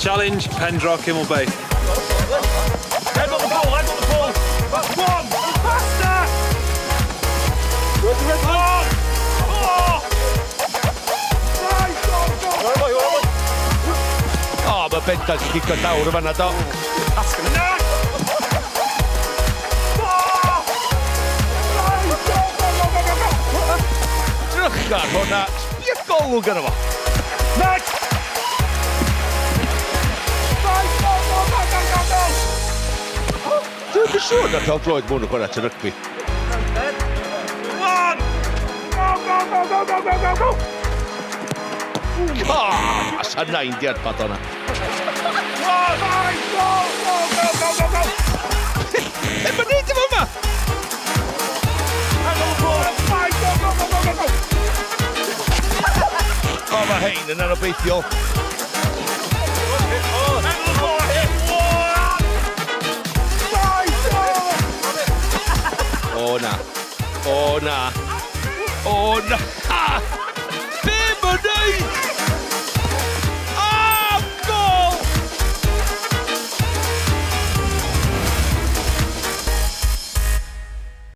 Challenge Pendra Cymal Bay. Head on the ball, head on the ball. One, faster! One, four, five, go, go. O, mae bendant yn cicio llawr yn fanna, do. Nine, four, five, go, go, go, go, go, go. Drych ar hwnna. Sbia golwg arno fo. Nine, five, go, go, go, go, go, go. Dwi'n yn siŵr na pêl droed mwyn yn chwarae at y rygbi. One, go, go, go, go, go, go, go, go. O, sa nain di arbad o'na. One, five, go, go, go, go, go, go. E, mae'n neud efo yma? Head on the ball, five, go, go, go, go, go, go. O, mae hein yn anobeithiol. Head on the ball, hit, one, five, go. O, na. O, na. O, na.